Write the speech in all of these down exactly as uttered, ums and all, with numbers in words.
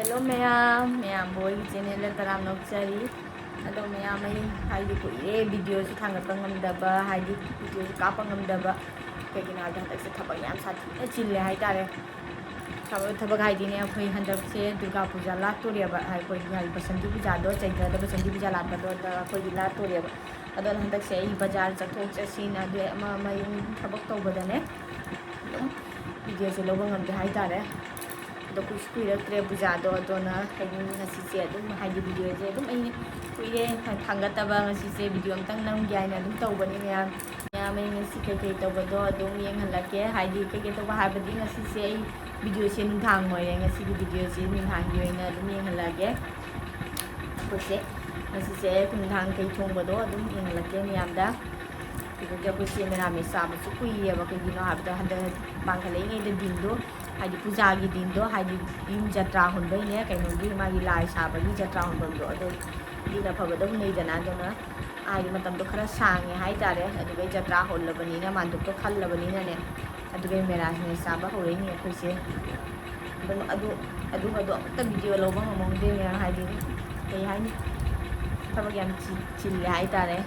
Hello ꯃꯌꯥꯝ, ꯃꯌꯥꯝꯕꯨ ꯑꯩꯒꯤ ꯆꯦꯅꯦꯜꯗ ꯇꯔꯥꯝꯅ ꯑꯣꯛꯆꯔꯤ꯫ ꯑꯗꯣ ꯃꯌꯥꯝ, ꯑꯩ ꯍꯥꯏꯗꯤ ꯀꯨꯏꯔꯦ ꯚꯤꯗꯤꯑꯣꯁꯨ ꯊꯥꯡꯒꯠꯄ ꯉꯝꯗꯕ, ꯍꯥꯏꯗꯤ ꯚꯤꯗꯤꯑꯣꯁꯨ ꯀꯥꯞꯄ ꯉꯝꯗꯕ꯫ ꯀꯩꯒꯤꯅꯣ ꯍꯥꯏꯕꯗ ꯍꯟꯗꯛꯁꯦ ꯊꯕꯛ ꯌꯥꯝ ꯁꯥꯊꯤꯅ ꯆꯤꯜꯂꯦ ꯍꯥꯏꯇꯥꯔꯦ꯫ ꯊꯕꯛ, ꯊꯕꯛ ꯍꯥꯏꯗꯤꯅꯦ, ꯑꯩꯈꯣꯏ ꯍꯟꯗꯛꯁꯦ ꯗꯨꯔꯒꯥ ꯄꯨꯖꯥ ꯂꯥꯠꯇꯣꯔꯦꯕ, ꯑꯩꯈꯣꯏꯒꯤ ꯍꯥꯏꯗꯤ ꯕꯁꯟꯇꯤ ꯄꯨꯖꯥꯗꯣ, ꯆꯩꯇ꯭ꯔꯗ ꯕꯁꯟꯇꯤ ꯄꯨꯖꯥ ꯂꯥꯠꯄꯗꯣ ꯑꯗ ꯑꯩꯈꯣꯏꯒꯤ ꯂꯥꯠꯇꯣꯔꯦꯕ꯫ ꯑꯗꯣ ꯍꯟꯗꯛꯁꯦ ꯑꯩ ꯕꯖꯥꯔ ꯆꯠꯊꯣꯛ ꯆꯠꯁꯤꯟ ꯑꯗꯩ ꯑꯃ ꯑꯃ ꯌꯨꯝ ꯊꯕꯛ ꯇꯧꯕꯗꯅꯦ ꯑꯗꯨꯝ ꯚꯤꯗꯤꯑꯣꯁꯦ ꯂꯧꯕ ꯉꯝꯗꯦ ꯍꯥꯏꯇꯥꯔꯦ꯫ ꯑꯗꯣ ꯀꯨꯏꯁꯨ ꯀꯨꯏꯔꯛꯇ꯭ꯔꯦ ꯄꯨꯖꯥꯗꯣ, ꯑꯗꯨꯅ ꯍꯥꯏꯗꯤ ꯉꯁꯤꯁꯦ ꯑꯗꯨꯝ ꯍꯥꯏꯗꯤ ꯚꯤꯗꯤꯑꯣꯁꯦ ꯑꯗꯨꯝ ꯑꯩ ꯀꯨꯏꯔꯦ ꯊꯥꯡꯒꯠꯇꯕ, ꯉꯁꯤꯁꯦ ꯚꯤꯗꯤꯑꯣ ꯑꯝꯇꯪ ꯅꯝꯒꯦ ꯍꯥꯏꯅ ꯑꯗꯨꯝ ꯇꯧꯕꯅꯤ ꯃꯌꯥꯝ꯫ ꯃꯌꯥꯝ ꯑꯩ ꯉꯁꯤ ꯀꯩꯀꯩ ꯇꯧꯕꯗꯣ ꯑꯗꯨꯝ ꯌꯦꯡꯍꯜꯂꯛꯀꯦ꯫ ꯍꯥꯏꯗꯤ ꯀꯩꯀꯩ ꯇꯧꯕ ꯍꯥꯏꯕꯗꯤ ꯉꯁꯤꯁꯦ ꯑꯩ ꯚꯤꯗꯤꯑꯣꯁꯦ ꯅꯨꯡꯗꯥꯡ ꯑꯣꯏꯔꯦ, ꯉꯁꯤꯒꯤ ꯚꯤꯗꯤꯑꯣꯁꯦ ꯅꯨꯡꯗꯥꯡꯒꯤ ꯑꯣꯏꯅ ꯑꯗꯨꯝ ꯌꯦꯡꯍꯜꯂꯛꯑꯒꯦ꯫ ꯑꯩꯈꯣꯏꯁꯦ ꯉꯁꯤꯁꯦ ꯅꯨꯡꯗꯥꯡ ꯀꯩ ꯊꯣꯡꯕꯗꯣ ꯑꯗꯨꯝ ꯌꯦꯡꯍꯜꯂꯛꯀꯦ ꯃꯌꯥꯝꯗ꯫ ꯑꯗꯨꯗꯤ ꯑꯩꯈꯣꯏꯁꯦ ꯃꯦꯔꯥꯃꯦꯁ ꯆꯥꯕꯁꯨ ꯀꯨꯏꯔꯦꯕ, ꯀꯩꯒꯤꯅꯣ ꯍꯥꯏꯕꯗ ꯍꯟꯗꯛ ꯄꯥꯟꯈꯠꯂꯛꯏꯉꯩꯗ ꯗꯤꯟꯗꯣ, ꯍꯥꯏꯗꯤ ꯄꯨꯖꯥꯒꯤ ꯗꯤꯟꯗꯣ, ꯍꯥꯏꯗꯤ ꯌꯨꯝ ꯖꯇ꯭ꯔꯥ ꯍꯣꯟꯕꯩꯅꯦ, ꯀꯩꯅꯣꯒꯤ ꯃꯥꯒꯤ ꯂꯥꯏ ꯁꯥꯕꯒꯤ ꯖꯇ꯭ꯔꯥ ꯍꯣꯟꯐꯝꯗꯣ, ꯑꯗꯣ ꯗꯤꯟ ꯑꯐꯕꯗ ꯍꯨꯟꯅꯩꯗꯅ, ꯑꯗꯨꯅ ꯍꯥꯏꯗꯤ ꯃꯇꯝꯗꯣ ꯈꯔ ꯁꯥꯡꯉꯦ ꯍꯥꯏꯇꯥꯔꯦ꯫ ꯑꯗꯨꯒ ꯖꯇ꯭ꯔꯥ ꯍꯣꯜꯂꯕꯅꯤꯅ, ꯃꯥꯟꯗꯨꯞꯇꯣ ꯈꯜꯂꯕꯅꯤꯅꯅꯦ, ꯑꯗꯨꯒ ꯃꯦꯔꯥꯃꯦꯁ ꯆꯥꯕ ꯍꯧꯔꯛꯏꯅꯦ ꯑꯩꯈꯣꯏꯁꯦ꯫ ꯑꯗꯨꯝ ꯑꯗꯨ, ꯑꯗꯨꯒꯗꯣ ꯑꯝꯇ ꯚꯤꯗꯤꯑꯣ ꯂꯧꯕ ꯉꯝꯍꯧꯗꯦ ꯃꯌꯥꯝ, ꯍꯥꯏꯗꯤ ꯀꯩ ꯍꯥꯏꯅꯤ, ꯊꯕꯛ ꯌꯥꯝ ꯆꯤ-, ꯆꯤꯜꯂꯦ ꯍꯥꯏꯇꯥꯔꯦ꯫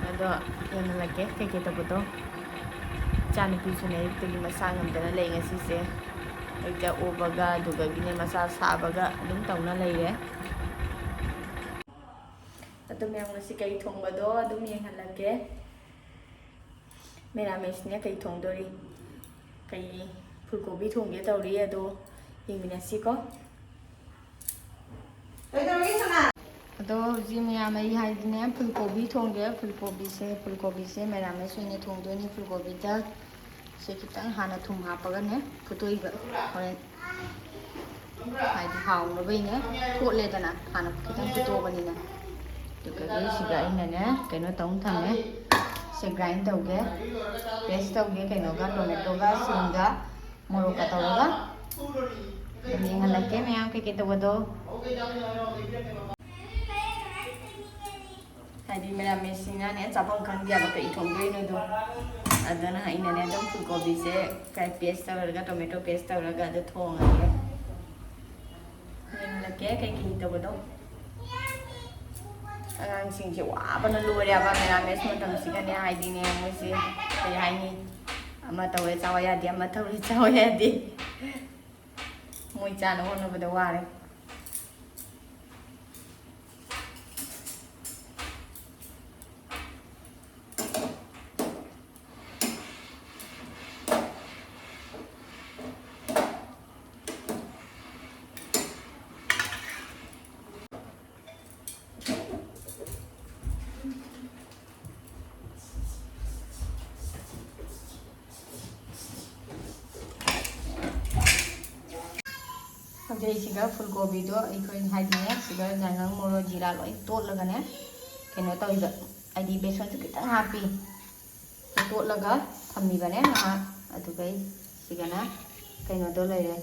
ꯑꯗꯣ ꯌꯦꯡꯍꯜꯂꯛꯀꯦ ꯀꯩꯀꯩ ꯇꯧꯕꯗꯣ꯫ ꯏꯆꯥꯅꯨꯄꯤꯁꯨꯅꯦ ꯑꯌꯨꯛꯇꯒꯤ ꯃꯁꯥ ꯉꯝꯗꯅ ꯂꯩ ꯉꯁꯤꯁꯦ꯫ ꯍꯦꯛꯇ ꯑꯣꯕꯒ ꯑꯗꯨꯗꯒꯤꯅꯦ ꯃꯁꯥ ꯁꯥꯕꯒ ꯑꯗꯨꯝ ꯇꯧꯅ ꯂꯩꯔꯦ꯫ ꯑꯗꯨ ꯃꯌꯥꯝ ꯉꯁꯤ ꯀꯩ ꯊꯣꯡꯕꯗꯣ ꯑꯗꯨꯝ ꯌꯦꯡꯍꯜꯂꯛꯀꯦ꯫ ꯃꯦꯔꯥꯃꯦꯁꯅꯦ ꯀꯩ ꯊꯣꯡꯗꯣꯔꯤ? ꯀꯩ ꯐꯨꯜ ꯀꯣꯕꯤ ꯊꯣꯡꯒꯦ ꯇꯧꯔꯤ, ꯑꯗꯣ ꯌꯦꯡꯃꯤꯟꯅꯁꯤꯀꯣ꯫ ꯀꯩꯗꯧꯔꯒꯦ ꯁꯅꯥ? ꯑꯗꯣ ꯍꯧꯖꯤꯛ ꯃꯌꯥꯝ ꯑꯩ ꯍꯥꯏꯗꯤꯅꯦ ꯐꯨꯜ ꯀꯣꯕꯤ ꯊꯣꯡꯒꯦ꯫ ꯐꯨꯜ ꯀꯣꯕꯤꯁꯦ, ꯐꯨꯜ ꯀꯣꯕꯤꯁꯦ ꯃꯦꯔꯥꯃꯦꯁ ꯑꯣꯏꯅ ꯊꯣꯡꯗꯣꯏꯅꯤ꯫ ꯐꯨꯜ ꯀꯣꯕꯤꯗ ꯁꯦ ꯈꯤꯇꯪ ꯍꯥꯟꯅ ꯊꯨꯝ ꯍꯥꯞꯄꯒꯅꯦ ꯐꯨꯠꯇꯣꯛꯏꯕ꯫ ꯍꯣꯔꯦꯟ ꯍꯥꯏꯗꯤ ꯍꯥꯎꯅꯕꯩꯅꯦ ꯊꯣꯠꯂꯦꯗꯅ, ꯍꯥꯟꯅ ꯈꯤꯇꯪ ꯐꯨꯠꯇꯣꯛꯑꯕꯅꯤꯅ꯫ ꯑꯗꯨꯒ ꯁꯤꯒ ꯑꯩꯅꯅꯦ ꯀꯩꯅꯣ ꯇꯧ ꯊꯝꯃꯦ, ꯁꯦ ꯒ꯭ꯔꯥꯏꯟ ꯇꯧꯒꯦ, ꯄꯦꯁ ꯇꯧꯒꯦ ꯀꯩꯅꯣꯒ, ꯇꯣꯃꯦꯇꯣꯒ, ꯁꯤꯡꯒ, ꯃꯣꯔꯣꯛꯀ ꯇꯧꯔꯒ꯫ ꯑꯗꯨꯝ ꯌꯦꯡꯍꯜꯂꯛꯀꯦ ꯃꯌꯥꯝ ꯀꯩꯀꯩ ꯇꯧꯕꯗꯣ꯫ ꯍꯥꯏꯗꯤ ꯃꯦꯔꯥꯃꯦꯁꯁꯤꯡꯅꯅꯦ ꯆꯥꯐꯝ ꯈꯪꯗꯦꯕ ꯀꯩ ꯊꯣꯡꯗꯣꯏꯅꯣꯗꯣ꯫ ꯑꯗꯨꯅ ꯑꯩꯅꯅꯦ ꯑꯗꯨꯝ ꯐꯨꯜ ꯀꯣꯕꯤꯁꯦ ꯀꯩ ꯄꯦꯁ ꯇꯧꯔꯒ, ꯇꯣꯃꯦꯇꯣ ꯄꯦꯁ ꯇꯧꯔꯒ ꯑꯗꯨ ꯊꯣꯡꯉꯒꯦ꯫ ꯀꯩ ꯀꯩ ꯇꯧꯕꯗꯣ꯫ ꯑꯉꯥꯡꯁꯤꯡꯁꯦ ꯋꯥꯕꯅ ꯂꯣꯏꯔꯦꯕ ꯃꯦꯔꯥꯃꯦꯁ ꯃꯇꯝꯁꯤꯒꯅꯦ꯫ ꯍꯥꯏꯗꯤꯅꯦ, ꯃꯣꯏꯁꯦ ꯀꯩ ꯍꯥꯏꯅꯤ, ꯑꯃ ꯇꯧꯋꯦ ꯆꯥꯎ ꯌꯥꯗꯦ, ꯑꯃ ꯇꯧꯔꯦ ꯆꯥꯎ ꯌꯥꯗꯦ꯫ ꯃꯣꯏ ꯆꯥꯅ ꯍꯣꯠꯅꯕꯗ ꯋꯥꯔꯦ꯫ ꯍꯧꯖꯤꯛ ꯁꯤꯒ ꯐꯨꯜ ꯀꯣꯕꯤꯗꯣ ꯑꯩꯈꯣꯏ ꯍꯥꯏꯗꯤꯅꯦ, ꯁꯤꯒ ꯖꯥꯏꯉꯪ, ꯃꯣꯔꯣꯛ, ꯖꯤꯔꯥ ꯂꯣꯏ ꯇꯣꯠꯂꯒꯅꯦ, ꯀꯩꯅꯣ ꯇꯧꯔꯤꯕ, ꯍꯥꯏꯗꯤ ꯕꯦꯁꯣꯟꯁꯨ ꯈꯤꯇꯪ ꯍꯥꯞꯄꯤ꯫ ꯇꯣꯠꯂꯒ ꯊꯝꯃꯤꯕꯅꯦ ꯉꯥꯏꯍꯥꯛ꯫ ꯑꯗꯨꯒ ꯁꯤꯒꯅ ꯀꯩꯅꯣꯗꯣ ꯂꯩꯔꯦ,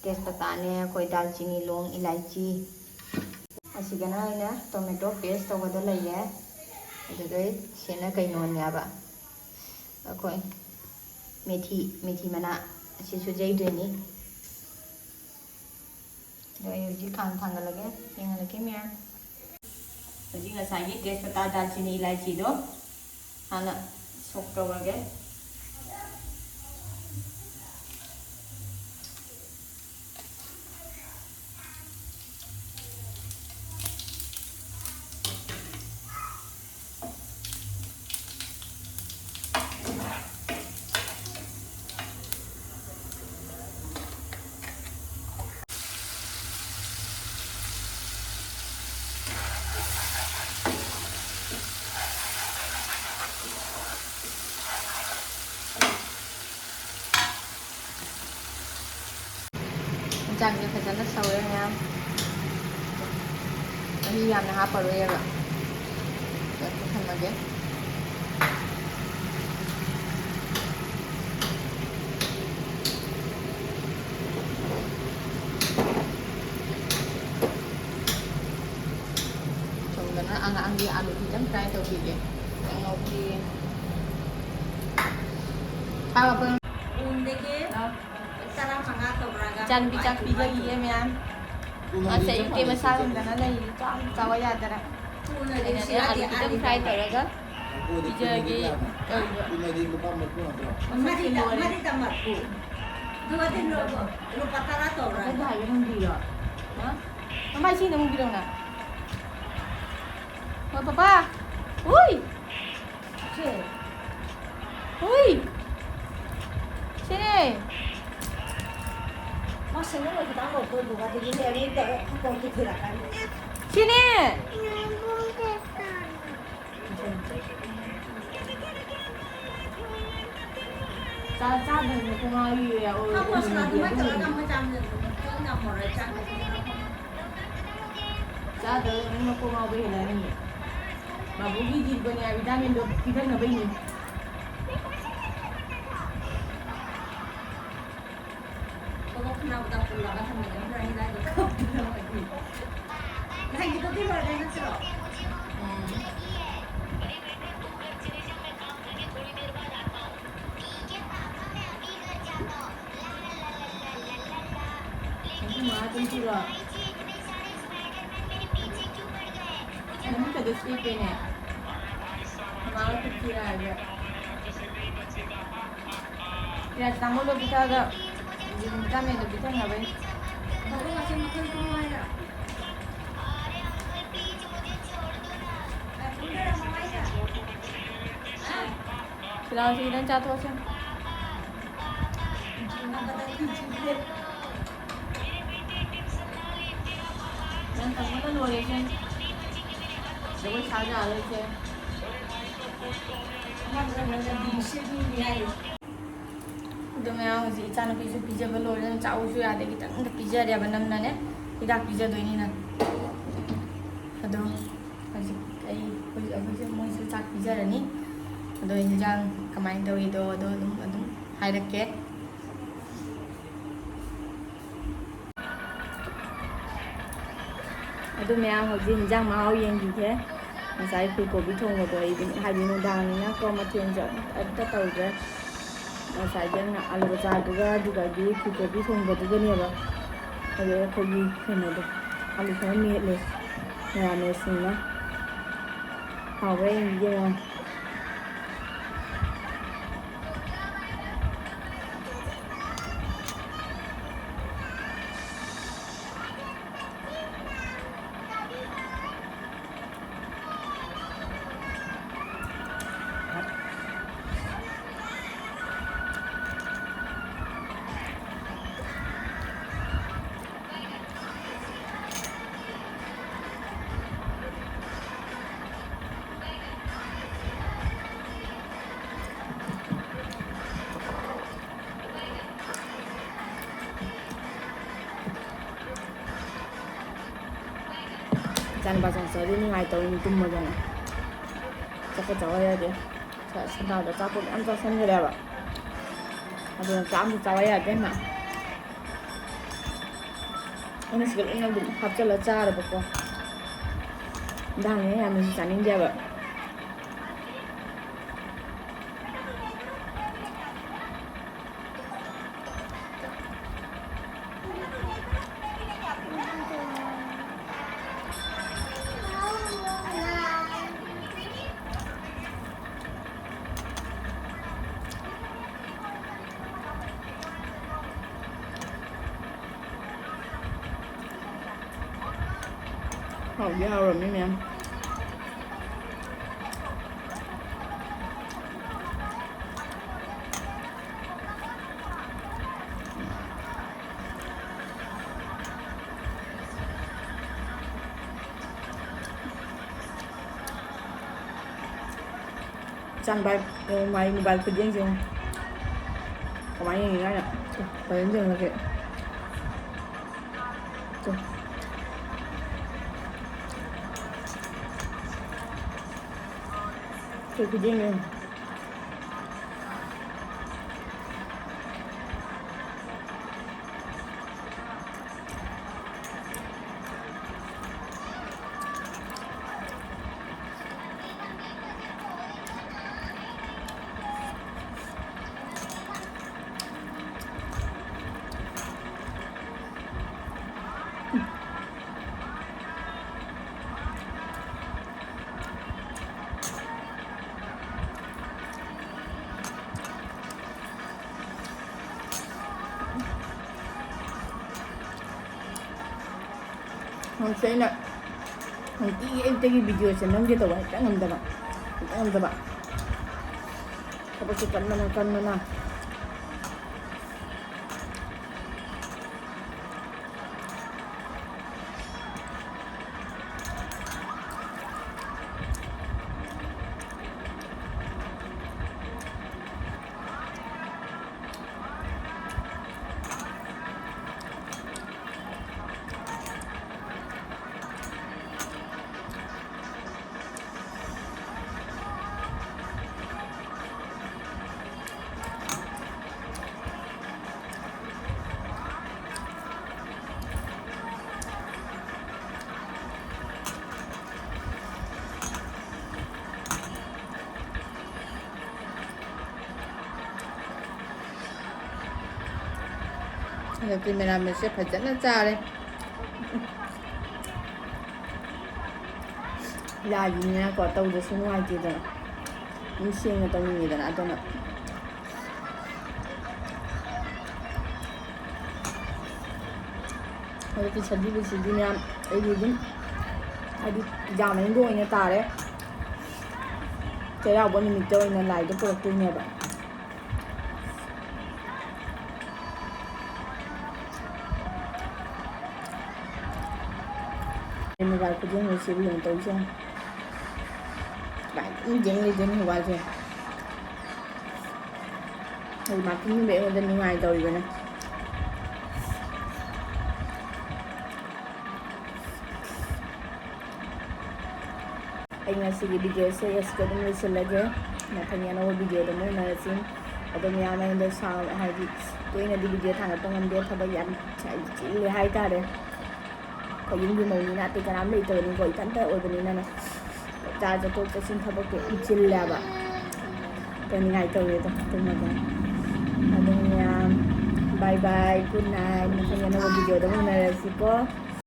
ꯇꯦꯖꯄꯇꯥꯅꯦ, ꯑꯩꯈꯣꯏ ꯗꯥꯜꯆꯤꯅꯤ, ꯂꯣꯡ, ꯏꯂꯥꯏꯆꯤ꯫ ꯑꯁꯤꯒꯅ ꯑꯩꯅ ꯇꯣꯃꯦꯇꯣ ꯄꯦꯁ ꯇꯧꯕꯗ ꯂꯩꯔꯦ꯫ ꯑꯗꯨꯒ ꯁꯤꯅ ꯀꯩꯅꯣꯅꯦꯕ, ꯑꯩꯈꯣꯏ ꯃꯦꯊꯤ, ꯃꯦꯊꯤ ꯃꯅꯥ ꯑꯁꯤꯁꯨ ꯌꯩꯗꯣꯏꯅꯤ꯫ ꯑꯗꯣ ꯑꯩ ꯍꯧꯖꯤꯛ ꯈꯥꯡ ꯊꯥꯡꯒꯠꯂꯒꯦ, ꯌꯦꯡꯍꯜꯂꯛꯀꯦ ꯃꯌꯥꯝ꯫ ꯍꯧꯖꯤꯛ ꯉꯁꯥꯏꯒꯤ ꯇꯦꯖꯄꯇꯥ, ꯗꯥꯜꯆꯤꯅꯤ, ꯏꯂꯥꯏꯆꯤꯗꯣ ꯍꯥꯟꯅ ꯁꯣꯛ ꯇꯧꯔꯒꯦ꯫ ꯌꯦꯟꯁꯥꯡꯁꯦ ꯐꯖꯅ ꯁꯧꯔꯦ ꯃꯌꯥꯝ꯫ ꯃꯍꯤ ꯌꯥꯝꯅ ꯍꯥꯞꯄꯔꯣꯏꯕ꯫ ꯊꯝꯃꯒꯦ꯫ ꯁꯣꯝꯗꯅ ꯑꯉꯥꯡꯒꯤ ꯑꯥꯂꯨ ꯈꯤꯇꯪ ꯐ꯭ꯔꯥꯏ ꯇꯧꯕꯤꯒꯦ꯫ ꯈꯤꯇꯪ ꯉꯧꯕꯤꯒꯦ꯫ ꯄꯨꯡꯗꯒꯤ ꯇꯔꯥꯃꯉꯥ ꯇꯧꯔꯒ ꯏꯆꯥꯅꯨꯄꯤ ꯆꯥꯛ ꯄꯤꯖꯈꯤꯒꯦ ꯃꯌꯥꯝ꯫ ꯃꯥꯁꯦ ꯑꯌꯨꯛꯇꯤ ꯃꯁꯥ ꯉꯝꯗꯅ ꯂꯩꯔꯤ, ꯆꯥꯛ ꯑꯝꯇ ꯆꯥꯕ ꯌꯥꯗꯅ꯫ ꯑꯩꯅꯅꯦ ꯑꯥꯂꯨ ꯈꯤꯇꯪ fry ꯇꯧꯔꯒ ꯄꯤꯖꯒꯦ ꯇꯧꯔꯤꯕ꯫ ꯃꯔꯤ ꯇꯝꯃꯛꯄꯨ꯫ ꯑꯗꯨꯒ ꯇꯤꯟ ꯂꯣꯏꯕ ꯂꯨꯄꯥ ꯇꯔꯥ ꯇꯧꯔ꯫ ꯑꯩꯈꯣꯏꯗ ꯍꯥꯏꯕ ꯉꯝꯕꯤꯔꯣ? ꯍꯥ? ꯃꯃꯥ, ꯏꯁꯤꯡꯗ ꯑꯃꯨꯛ ꯄꯤꯔꯛꯎꯅ꯫ ꯍꯣꯏ, ꯄꯄꯥ꯫ ꯍꯨꯏ! ꯁꯦ꯫ ꯍꯨꯏ! ꯁꯤꯅꯦ꯫ ꯃꯥ ꯁꯦꯡꯅ ꯂꯣꯏ ꯈꯤꯇꯪ ꯂꯧꯊꯣꯛꯑꯣ, ꯑꯗꯨꯒ ꯑꯗꯒꯤ ꯂꯦꯝꯃꯤ ꯇꯧꯔ ꯐꯨꯠꯇꯣꯛ ꯄꯤꯊꯤꯔꯛꯀꯅꯤ꯫ ꯁꯤꯅꯦ꯫ ꯆꯥ-, ꯆꯥꯗꯕꯅꯦ ꯀꯣꯡꯉꯥꯏ ꯌꯥꯎ-, ꯃꯥ ꯃꯁꯂꯥ ꯑꯗꯨꯃꯥꯏꯅ ꯇꯧꯔꯒ ꯑꯗꯨꯒꯨꯝꯕꯗꯤ꯫ ꯃꯣꯏ ꯆꯥꯕꯗ ꯀꯩꯝ ꯉꯝꯃꯔꯣꯏ, ꯆꯥꯗꯕꯅꯤꯅ꯫ ꯆꯥꯗꯕ ꯃꯤ ꯃꯀꯣꯛ ꯉꯥꯎꯕ ꯍꯦꯜꯂꯅꯤ꯫ ꯕꯥꯕꯨꯒꯤ ꯖꯤꯕꯅꯦ ꯍꯥꯏ, vitamin ꯗꯣ ꯄꯤꯊꯛꯅꯕꯩꯅꯤ꯫ ꯈꯣꯡꯎꯞ ꯈꯅꯥꯎꯗ ꯄꯨꯜꯂꯒ ꯊꯝꯕꯅꯦ, ꯍꯣꯔꯦꯟ ꯍꯤꯗꯥꯛꯇꯣ ꯀꯞꯄꯤꯔꯝꯃꯗꯤ꯫ ꯅꯪꯒꯤꯗꯨꯗꯤ ꯂꯣꯏꯔꯦ ꯅꯠꯇ꯭ꯔꯣ? ꯎꯝ꯫ ꯉꯁꯤ ꯃꯉꯥ ꯇꯨꯝꯁꯤꯔꯣ? ꯅꯪ ꯀꯩꯗ ꯁꯦꯠꯇꯣꯏꯅꯦ? ꯃꯉꯥ ꯇꯨꯝꯁꯤꯔꯣ ꯍꯥꯏꯕ? ꯄꯤꯌꯥꯁ ꯇꯥꯡꯕꯗꯣ ꯄꯤꯊꯛꯑꯒ vitamin ꯗꯣ ꯄꯤꯊꯛꯅꯕꯩ꯫ ꯃꯈꯜ ꯃꯈꯜ ꯃꯈꯜ ꯀꯨꯝꯃꯣ ꯍꯥꯏꯔꯣ? ꯄꯤꯂꯥꯎꯁꯤ ꯈꯤꯇꯪ ꯆꯥꯊꯣꯛꯑꯁꯤ꯫ ꯅꯪ ꯇꯝꯕꯅ ꯂꯣꯏꯔꯦꯁꯦ꯫ ꯖꯒꯣꯏ ꯁꯥ ꯌꯥꯔꯣꯏꯁꯦ꯫ ꯑꯗꯣ ꯃꯌꯥꯝ ꯍꯧꯖꯤꯛ ꯏꯆꯥꯅꯨꯄꯤꯁꯨ ꯄꯤꯖꯕ ꯂꯣꯏꯔꯦ, ꯆꯥꯎꯁꯨ ꯌꯥꯗꯦ, ꯈꯤꯇꯪꯗ ꯄꯤꯖꯔꯦꯕ ꯅꯝꯅꯅꯦ, ꯍꯤꯗꯥꯛ ꯄꯤꯖꯗꯣꯏꯅꯤꯅ꯫ ꯑꯗꯣ ꯍꯧꯖꯤꯛ ꯑꯩ, ꯍꯧꯖꯤꯛ ꯑꯩꯈꯣꯏꯁꯨ, ꯃꯣꯏꯁꯨ ꯆꯥꯛ ꯄꯤꯖꯔꯅꯤ꯫ ꯑꯗꯣ ꯏꯟꯖꯥꯡ ꯀꯃꯥꯏꯅ ꯇꯧꯔꯤꯗꯣ ꯑꯗꯣ ꯑꯗꯨꯝ, ꯑꯗꯨꯝ ꯍꯥꯏꯔꯛꯀꯦ꯫ ꯑꯗꯨ ꯃꯌꯥꯝ ꯍꯧꯖꯤꯛ ꯏꯟꯖꯥꯡ ꯃꯍꯥꯎ ꯌꯦꯡꯈꯤꯒꯦ꯫ ꯉꯁꯥꯏ ꯐꯨꯜ ꯀꯣꯕꯤ ꯊꯣꯡꯕꯗꯣ ꯑꯩ ꯑꯗꯨꯝ, ꯍꯥꯏꯗꯤ ꯅꯨꯡꯗꯥꯡꯅꯤꯅꯀꯣ, ꯃꯊꯦꯜꯁꯦ ꯑꯝꯇ ꯇꯧꯗ꯭ꯔꯦ꯫ ꯉꯁꯥꯏꯒꯤ ꯑꯂꯨ ꯀꯆꯥꯗꯨꯒ ꯑꯗꯨꯗꯒꯤ ꯐꯨꯜ ꯀꯣꯕꯤ ꯊꯣꯡꯕꯗꯨꯒꯅꯦꯕ꯫ ꯑꯗꯩ ꯑꯩꯈꯣꯏꯒꯤ ꯀꯩꯅꯣꯗꯣ, ꯑꯂꯨ ꯈꯔ ꯃꯦꯠꯂꯦ ꯃꯌꯥꯝ ꯁꯤꯡꯅ꯫ ꯍꯥꯎꯕ꯭ꯔꯥ ꯌꯦꯡꯒꯦ ꯌꯦꯡꯉꯣ꯫ ꯏꯆꯥꯅꯨꯄꯥ ꯆꯪꯉꯛꯑꯗꯤ ꯅꯨꯡꯉꯥꯏꯇꯧꯔꯤꯅꯤ, ꯇꯨꯝꯃꯒꯅꯦ꯫ ꯆꯥꯛꯀ ꯆꯥꯎ ꯌꯥꯗꯦ꯫ ꯁ-, ꯁꯟꯗꯥꯗꯣ ꯑꯆꯥꯄꯣꯠ ꯃꯌꯥꯝ ꯆꯥꯁꯟꯈ꯭ꯔꯦꯕ꯫ ꯑꯗꯨꯅ ꯆꯥꯛ ꯑꯝꯇ ꯆꯥꯎ ꯌꯥꯗꯦ ꯃꯥ꯫ ꯑꯩꯅ ꯁꯤꯗ ꯂꯣꯏꯅ ꯑꯗꯨꯝ ꯍꯥꯞꯆꯜꯂ ꯆꯥꯔꯕꯀꯣ꯫ ꯏꯟꯖꯥꯡꯅꯦ ꯌꯥꯝꯅꯁꯨ ꯆꯥꯅꯤꯡꯗꯦꯕ꯫ ꯍꯥꯎꯗꯤ ꯍꯥꯎꯔꯝꯅꯤ ꯃꯌꯥꯝ꯫ ꯏꯆꯥꯅꯨꯄꯥ, ꯃꯥꯏ ꯃꯣꯕꯥꯏꯜ ꯈꯨꯌꯦꯡꯁꯦ ꯌꯦꯡꯉꯨ꯫ ꯀꯃꯥꯏꯅ ꯌꯦꯡꯉꯤꯅꯣ ꯍꯥꯏꯅ꯫ ꯐꯖꯅ ꯌꯦꯡꯉꯒꯦ꯫ ꯇꯨ꯫ ꯁꯤ ꯈꯨꯌꯦꯡꯁꯦ ꯌꯦꯡꯉꯨ꯫ ꯉꯁꯤ ꯑꯩꯅ ꯅꯨꯡꯇꯤꯒꯤ ꯑꯌꯨꯛꯇꯒꯤ ꯚꯤꯗꯤꯑꯣꯁꯦ ꯅꯝꯒꯦ ꯇꯧꯕ, ꯍꯦꯛꯇ ꯉꯝꯗꯕ, ꯍꯦꯛꯇ ꯉꯝꯗꯕ꯫ ꯊꯕꯛꯁꯦ ꯀꯟꯕꯅ, ꯀꯟꯕꯅ꯫ ꯍꯟꯗꯛꯇꯤ ꯃꯦꯔꯥꯃꯦꯁꯁꯦ ꯐꯖꯅ ꯆꯥꯔꯦ꯫ ꯂꯥꯏꯒꯤꯅꯤꯅꯀꯣ, ꯇꯧꯗ꯭ꯔꯁꯨ ꯅꯨꯡꯉꯥꯏꯇꯦꯗꯅ꯫ ꯑꯗꯨꯝ ꯁꯦꯡꯅ ꯇꯧꯅꯤꯡꯉꯦꯗꯅ꯫ ꯑꯗꯨꯅ ꯍꯧꯖꯤꯛꯇꯤ ꯁꯖꯤꯕꯨꯁꯤꯗꯤ ꯃꯌꯥꯝ ꯑꯩꯗꯤ ꯑꯗꯨꯝ, ꯍꯥꯏꯗꯤ, ꯄꯨꯖꯥ ꯃꯅꯨꯡꯗ ꯑꯣꯏꯅ ꯇꯥꯔꯦ꯫ ꯆꯩꯔꯥꯎꯕ ꯅꯨꯃꯤꯠꯇ ꯑꯣꯏꯅ ꯂꯥꯏꯗꯣ ꯄꯨꯔꯛꯇꯣꯏꯅꯦꯕ꯫ ꯑꯩ ꯃꯣꯕꯥꯏꯜ ꯈꯨꯗꯤꯡꯃꯛꯁꯦ ꯌꯦꯡꯉꯣ ꯇꯧꯔꯤꯁꯦ ꯌꯦꯡꯉꯣ꯫ ꯀꯃꯥꯏꯅ ꯑꯗꯨꯝ ꯌꯦꯡ ꯂꯩꯗꯣꯏꯅꯣ ꯃꯣꯕꯥꯏꯜꯁꯦ? ꯑꯩ ꯃꯥꯔꯀꯤꯡ ꯅꯨꯃꯤꯠ ꯑꯩꯉꯣꯟꯗ ꯅꯤꯡꯉꯥꯏ ꯇꯧꯔꯤꯕꯅꯦ꯫ ꯑꯩ ꯉꯁꯤꯒꯤ ꯚꯤꯗꯤꯑꯣꯁꯦ ꯑꯁꯤꯗ ꯑꯗꯨꯝ ꯂꯣꯏꯁꯤꯜꯂꯒꯦ꯫ ꯃꯊꯪꯒꯤ ꯑꯅꯧꯕ ꯚꯤꯗꯤꯑꯣꯗ ꯑꯃꯨꯛ ꯎꯅꯔꯁꯤ꯫ ꯑꯗꯣ ꯃꯌꯥꯝ ꯑꯩꯉꯣꯟꯗ ꯁꯥꯎ-, ꯍꯥꯏꯗꯤ, ꯇꯣꯏꯅꯗꯤ ꯚꯤꯗꯤꯑꯣ ꯊꯥꯡꯒꯠꯄ ꯉꯝꯗꯦ, ꯊꯕꯛ ꯌꯥꯝ ꯆꯤꯜꯂꯦ ꯍꯥꯏꯇꯥꯔꯦ꯫ ꯑꯩꯈꯣꯏ ꯌꯨꯝꯒꯤ ꯃꯧꯅꯤꯅ ꯑꯇꯩ ꯀꯅꯥꯝ ꯂꯩꯇꯕꯅꯤꯀꯣ, ꯏꯊꯟꯇ ꯑꯣꯏꯕꯅꯤꯅꯅꯦ꯫ ꯆꯥ ꯆꯠꯊꯣꯛ ꯆꯠꯁꯤꯟ ꯊꯕꯛꯇꯣ ꯌꯥꯝ ꯆꯤꯜꯂꯦꯕ꯫ ꯑꯗꯣ ꯅꯤꯡꯉꯥꯏ ꯇꯧꯔꯦ, ꯑꯗꯣ ꯇꯨꯝꯃꯒꯦ꯫ ꯑꯗꯨꯝ ꯃꯌꯥꯝ, bye bye, good night꯫ ꯃꯊꯪꯒꯤ ꯑꯅꯧꯕ ꯚꯤꯗꯤꯑꯣꯗ ꯑꯃꯨꯛ ꯎꯅꯔꯁꯤꯀꯣ꯫